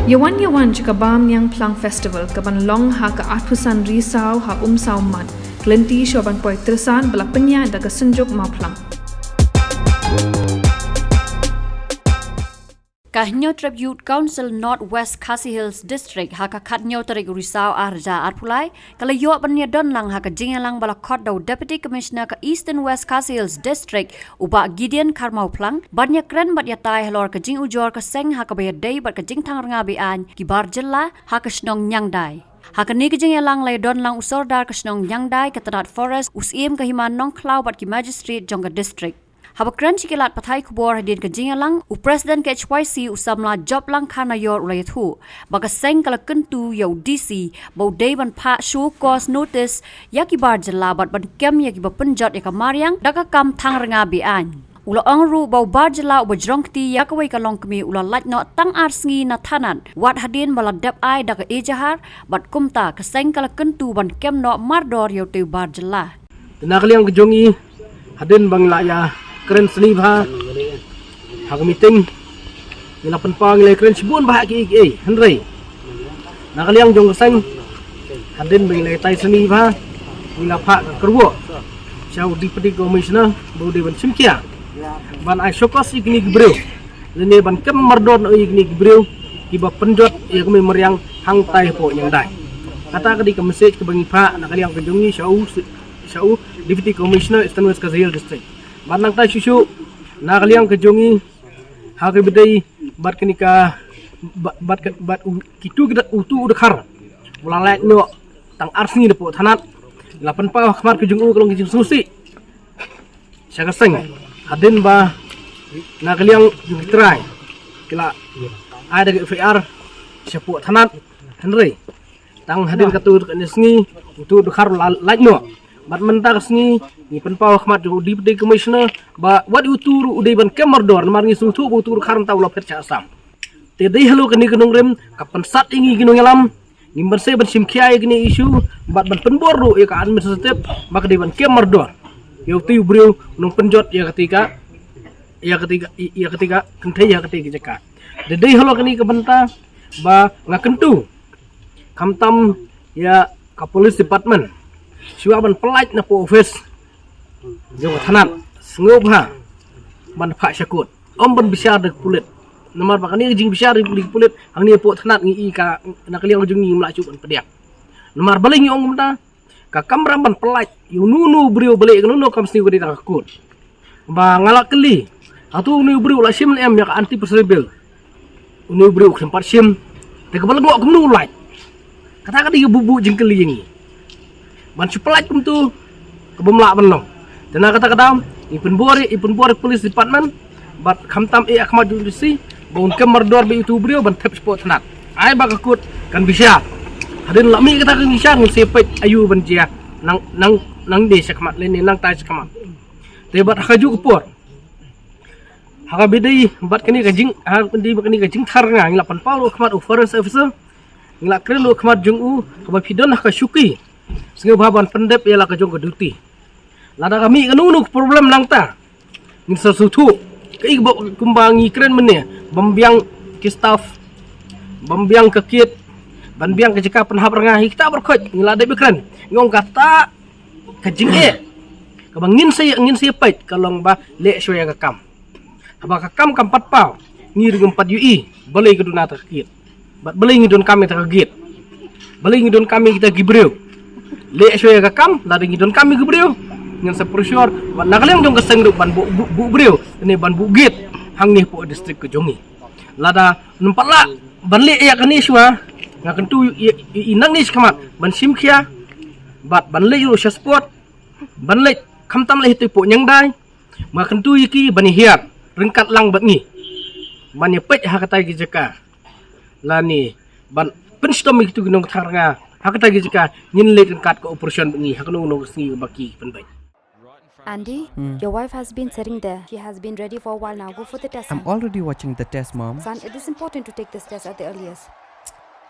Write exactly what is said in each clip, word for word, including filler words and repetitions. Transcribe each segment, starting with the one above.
Ïa wan ïa wan sha ka Bam Niang Phlang Festival ka ban long ha ka arphew san Risaw ha Umsaw Mad. Ka lynti shuwa ban poi Tyrsan ba la pynïaid da ka Synjuk Mawphlang. Ka Hynñiewtrep Youth Council North West Khasi Hills District ha ka khathynñiew tarik Risaw arhajar arphew lai ka la ïoh ban ïadon lang ha ka jingïalang ba la khot da u Deputy Commissioner ka Eastern West Khasi Hills District, u Bah Gideon Kharmawphlang, ban ïakren bad ïatai halor ka jingujor ka seng ha kaba ïadei bad ka jingthangrnga be-aiñ ki bar jylla ha ka shnong Ñiangdai. Ha kane ka jingïalang la ïadon lang u Sordar ka shnong Ñiangdai, ka tnad Forest, u Syiem ka Hima Nongkhlaw bad ki magistrate jong ka district. Haba kren sha ki lad pathai khubor hadien ka jingïalang, u President ka H Y C, u samla Joplangkha Nayor, u la ïathuh ba ka seng ka la kyntu ïa u D C ba u dei ban phah show cause notice ïa ki bar jylla bad ban kem ïa kiba pynjot ïa ka mariang da ka kam thangrnga be-aiñ. U la ong ruh ba u bar jylla uba jrong kti ïa kawei ka longkmie u la lait noh tang ar sngi na thanat wat hadien ba la dep ai da ka ejahar, bad kumta ka seng ka la kyntu ban kem noh mardor ïa utei u bar jylla. Na ka liang ka jong ngi, hadien ba ngi la ïakren sngewbha ha ka meeting, ngi la pynpaw ngi la ïakren shibun bha ha kiei kiei, hynrei na ka liang jong ka seng, hadien ba ngi la ïatai sngewbha bha, ngi la phah ka kyrwoh sha u Deputy Commissioner ba u dei ban shim khia ban ai show cause ïa kine ki briew, lane ban kem mardor noh ïa kine ki briew kiba pynjot ïa ka mariang hangtai hapoh Ñiangdai. Kata ka dei ka message kaba ngi phah na ka liang ka jong ngi sha u sha u Deputy Commissioner Eastern West Khasi Hills District. Bad nangta shuh shuh na ka liang ka jong ngi, ha kaba ïadei bad kane ka, bad, bad, bad u, kitu ki da, utu u dkhar u la lait noh tang ar sngi napoh thanat, la pynpaw ha khmat ka jong u ka long ka jingsngewsih sha ka seng, hadien ba na ka liang jong ki trai ki la ai da ka F I R shapoh thanat, hynrei tang hadien katto katne sngi utu u dkhar u la lait noh. Bad mynta ka sngi ngi pynpaw ha khmat jong u Deputy Commissioner ba wat utu ruh u dei ban kem mardor, namar ngi sngewthuh ba utu u dkhar mynta u la phet sha Assam. Te dei halor kane ka nongrim ka pynsat ïa ngi ki nongïalam, ngim banse ban shim khia ïa kane issue bad ban pynbor ruh ïa ka administrative ba ka dei ban kem mardor ïa utei u briew u nongpynjot ïa katei ka, ïa katei ka, ïa katei ka kynthei ha katei ka jaka. Te dei halor kane ka bynta ba nga kyntu khamtam ïa ka police department, shuwa ban pynlait napoh office jong ka thanat, sngewbha ban phah sha court, ym ban bishar da ka pulit. Namar ba kane ka jingbishar da ka pulit hangne hapoh thanat ngi i ka, na ka liang jong ngi ngim lah shuh ban pdiang. Namar balei ngi ong kumta? Ka kamram ban pynlait ïa uno uno u briew, balei kano kano kam sniew ka dei tang ha court. Ba nga la kylli, hato une u briew u la shim ne em ïa ka anti perjury bill? Une u briew u khlem pat shim. Te kaba lyngngoh kumno u lait? Kata ka dei ka buh buh jingkylli ïa ngi. Ban shu pynlait kumto ka bym lah ban long. Te na kata ka daw ngi pynbor, ngi pynbor police department bad khamtam eh ha khmat jong u D C ba un kem mardor bad utu u briew ban thep shapoh thanat. Ai ba ka court kan bishar. Hadien la mih kata ka bishar ngin sa peit aïu ban jia nang, nang, nangne sha khmat lane nangtai sha khmat. Te bad ha kajuh ka por, ha kaba ïadei bad kane ka jing, ha kaba ïadei bad kane ka jingthangrnga, ngi la pynpaw ruh ha khmat u forest officer, ngi la kren ruh ha khmat jong u, kaba phi don ha ka shuki, sngewbha ban pyndep ïa la ka jong ka duty. Lada ka mih kano kano ka problem nangta, ngin sa sngewthuh. Kaei kaba kumba ngi kren mynne, ban biang ki staff, ban biang ka kit, ban biang ka jaka pynhap rnga, hi kita baroh khoit ngi la dep ïakren. Ngi ong kata ka jingeh kaba ngin sa, ngin sa peit ka long ba leh shuwa ïa ka kam. Haba ka kam kam pat paw, ngi ruh ngim pat ïohi balei ka duna ta ka kit, bad balei ngi donkam ïa ta ka gate, balei ngi donkam ïa kita ki briew. Leh shuwa ïa ka kam, lada ngi donkam ïa ki briew, ngin sa pressure bad na ka liang jong ka seng ruh ban buh, buh, buh briew ne ban buh gate hangne hapoh district ka jong ngi. Lada ym pat lah ban leh ïa kane shuwa, nga kyntu ïa, ïa, ïa nangne sha khmat ban shim khia bad ban leit ruh sha spot, ban leit khamtam leit hato hapoh Ñiangdai, nga kyntu ïa ki ban ïa hiar ryngkat lang bad ngi ban ïa peit ha kata ki jaka, lane ban pynshitom ïa kitu ki nongthangrnga ha kata ki jaka. Ngin leit ryngkat ka operation bad ngi ha kano kano ka sngi kaba ki pynbeit. Andy, Hmm. your wife has been sitting there. She has been ready for a while now. Go for the test, I'm son. Already watching the test, Mom. Son, it is important to take this test at the earliest.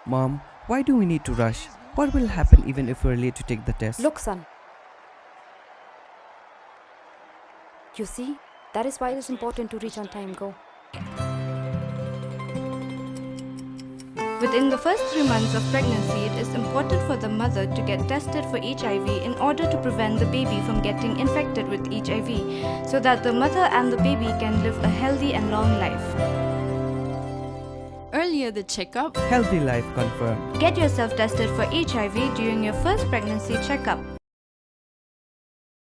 Mom, why do we need to rush? What will happen even if we're late to take the test? Look, son. You see, that is why it is important to reach on time. Go. Within the first three months of pregnancy, it is important for the mother to get tested for H I V in order to prevent the baby from getting infected with H I V, so that the mother and the baby can live a healthy and long life. Earlier the checkup, healthy life confirmed. Get yourself tested for H I V during your first pregnancy checkup.